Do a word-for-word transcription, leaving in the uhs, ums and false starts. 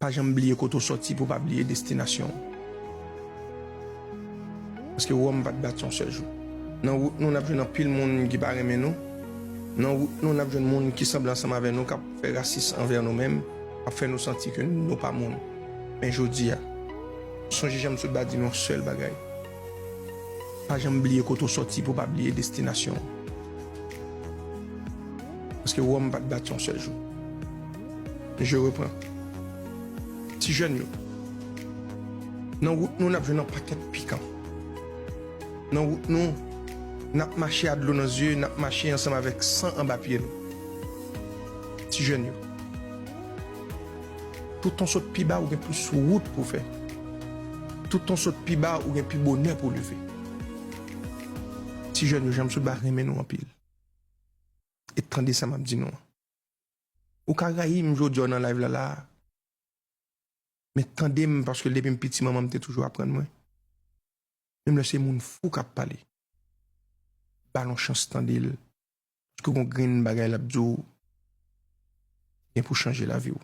Pa janm bliye kote w sòti pou w pa bliye destinasyon w. Paske Wòm pa t bat yon sèl jou. Nan wout nou, n ap jwenn anpil moun ki pa renmen nou. Nan wout nou, n ap jwenn moun ki sanble ansanm avè nou, k ap fè rasis anvè nou menm, k ap fè nou santi ke nou pa moun. Men jodi a, sonje Jan Soutba di nou yon sèl bagay. Pa janm bliye kote w sòti pou w pa bliye destinasyon w. Paske Wòm pa t bat yon sèl jou. Je reprends. Ti jèn yo, nan wout nou, n ap jwenn yon pakèt pikan. Nan wout nou, n ap mache a dlo nan zye, n ap mache ansanm avèk san anba pye nou. Ti jèn yo, toutan w sot pi ba, ou gen plis wout pou w fè. Toutan w sot pi ba, ou gen pi bonè pou w leve. Ti jèn yo, Jan Soutba renmen nou anpil. E tande sa m ap di nou an. Ou ka rayi m jodi a nan live la la. Men tande m, paske depi m piti, manman m te toujou aprann mwen. Menm lè se moun fou k ap pale, ba l yon chans, tande l. Paske gon grenn bagay l ap di w, gen pou chanje lavi w.